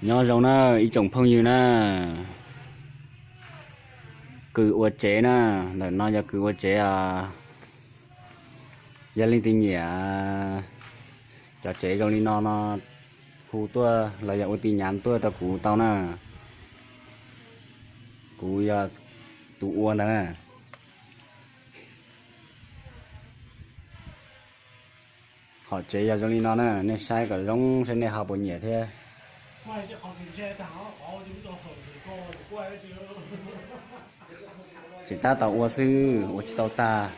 Nyob zoo na ib tsoom phooj ywg na, kws ua tsev na, ntawm no yog kws ua tsev os. Yog leej twg nyiam cov tsev zoo li no no, hu tuaj los yog ua tin nhắn tuaj rau kuv tau na. Kuv yog tus ua ntawd na. Hom tsev yog zoo li no na, nej saib kom zoo saib nej ho puas nyiam thiab. Tseem tab tom ua xwb, ua tsis tau tag.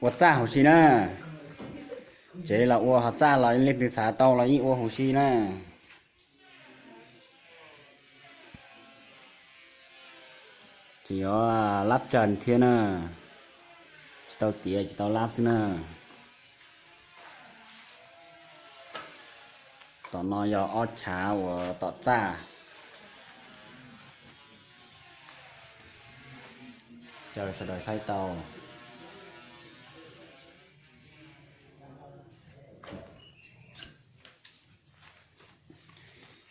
Ua txaj huv si na. Tsev los ua, ho txaj los leej twg xav tau los yeej ua huv si na. Tseem yuav lab tsas thiab na, tsis tau tiav tsis tau lab xwb na. Tom no yog ob chav uas tom txaj. Caw sawv daws saib tau.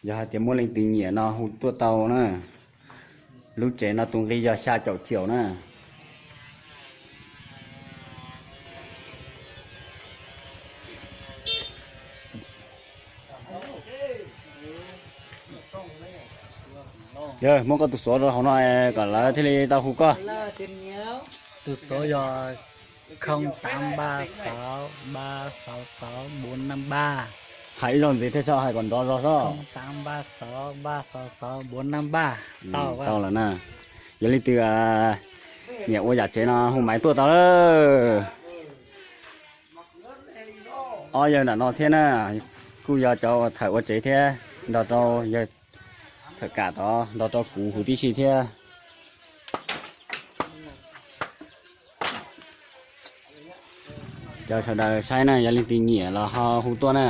Yog hais tias muaj leej twg nyiam no hu tuaj tau na. Lub tsev no tus nqi yog xya caum triệu na. Yog muab koj tus số rau hauv no kom lawv thiaj li tau hu koj. Tus số yog không tám ba sáu ba sáu sáu bốn năm ba. Hais ib zaug ntxiv thiab seb, hais kom nrov zog seb. Tau lawm na. Yog leej twg nyiam ua yam tsev no hu maiv tuaj tau lawm. Ob yawg ntawm no thiab na, kuj yog cov thawm ua tsev thiab, nrog rau yawg thawm kam tod nrog rau kuv huv tib si thiab. Caw sawv daws saib na, yog leej twg nyiam los ho hu tuaj na.